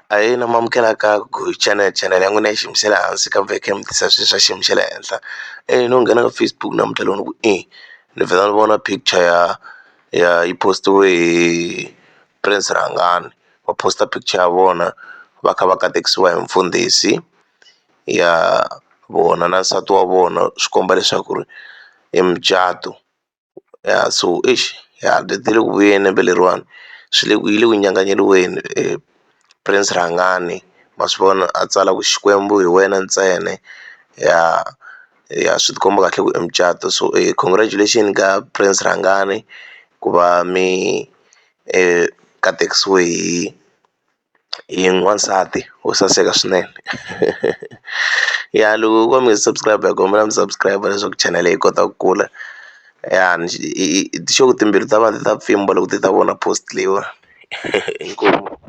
Ahee, na mi amukela ka Guyu channel, channel ya n'wina ya xiyimo xa le hansi kambe hi kha hi mi tisa swilo swa xiyimo xa le henhla. No nghena ka Facebook namuntlha loko ni ku i ni vhela ni vona picture ya ya yi post-iwe hi Prince Rhangani, va post-a picture ya vona va kha va katekisiwa hi mfundhisi ya vona na nsati wa vona swi komba leswaku ri i mucato. Ya so exi ya ti le ku vuyeni lembe leriwani swi le ku yi le ku nyanganyeriweni Prince Rhangani ma swi vona a tsala ku Xikwembu hi wena ntsena ya ya swi ti komba kahle ku i mucato. So congratulation ka Prince Rhangani ku va mi katekisiwe hi n'wansati wo saseka swinene. Ya loko ko va mi nga se subscribe hi kombela mi subscribe leswaku chanel yi kota ku kula ya ni sure ku timbilu ta vanhu ti ta pfimba loko ti ta vona post leyiwani inkomu.